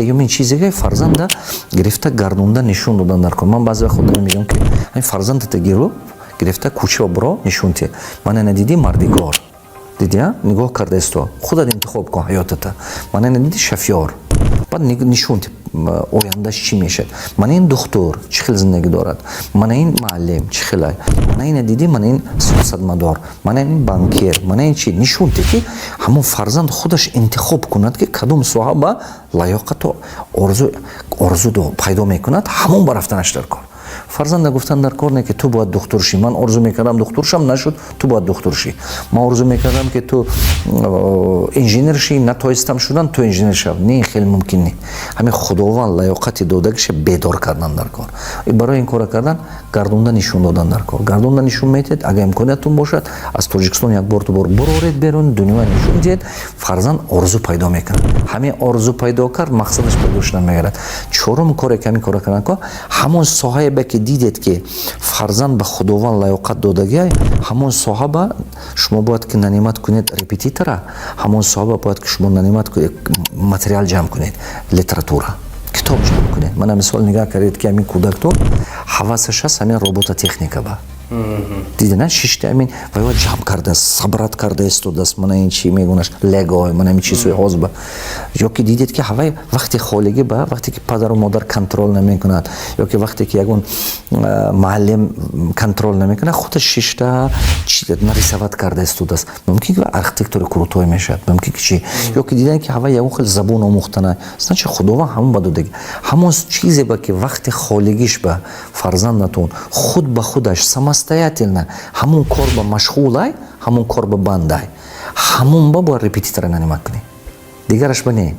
Сеюмин чизе ки фарзанда гирифта, гардонда нишон додан дар кор. Ман баъзе вақт худам мегӯям, ки ҳамин фарзандата гиру, гирифта, кӯча биро, нишон те: мана ина дидӣ, мардикор дидӣ, нигоҳ карда исто, худат интихоб кун ҳаётата. Мана ина дидӣ, шофёр, баъд нишон те, ояндаш чӣ мешавад. Мана ин духтур чӣ хел зиндагӣ дорад, мана ин муаллим чӣ хела, мана ина дидӣ, мана ин сиёсатмадор, мана ин банкир, мана ин чи. Нишон те, ки ҳамон фарзанд худаш интихоб кунад, ки кадом соҳа ба лаёқату орзу пайдо мекунад, ҳамон ба рафтанаш дар кор. Фарзанда гуфтан дар кор не, ки ту бояд духтур шӣ. Ман орзу мекардам духтур шам, нашуд, ту бояд духтур шӣ. Ман орзу мекардам, ки ту инженер шӣ, натоистам шудан, ту инженер шав. Не, хеле мумкин не. Ҳамин Худованд лаёқати додагиша бедор кардан дар кор. Барои ин кора кардан гардонда нишон додан дар кор. Гардонда нишон метиҳед, агар имкониятун бошад, аз Тоҷикистон як бор, ду бор буроред берун, дунёя нишон диҳед. Фарзанд орзу пайдо мекунад. Ҳамин орзу пайдо кард, мақсадаш пайдо шудан мегардад. Чорум коре ки ҳамин кора кардан ко, ҳамон соҳае ба ки дидед, ки фарзанд ба Худованд лаёқат додагиай, ҳамон соҳа ба шумо бояд ки нанимать кунед репетитора, ҳамон соҳа ба бояд ки шумо нанимать кунед, материал ҷамъ кунед, литература, китоб ҷамъ кунед. Мана, мисол, нигаҳ кардед, ки ҳамин кӯдактон ҳавасаш аст ҳамин робототехника ба. Дида, шишта, ҳамин вайва ҷамъ кардааст, собрать карда истодааст. Мана ин чи мегӯнаш, лего, мана ҳамин чизҳои ҳозба. Ё ки дидед, ки ҳавай вақти холигӣ ба, вақте ки падару модар контроль намекунад ё ки вақте ки ягон муаллим контроль намекунад, худаш шишта нарисовать карда истодааст, мумкин ки архитектори крутой мешавад, мумкин ки чи. Ё ки дидан, ки ҳавай ягон хел забон омӯхтана, значит, Худованд ҳамон ба додагӣ. Ҳамон чизе ба ки вақти холигиш ба фарзандатон худ ба худаш самостоятельно ҳамон кор ба машғулай, ҳамон кор ба бандай, ҳамон ба бояд репетитора нанимать кунӣ, дигараш ба не.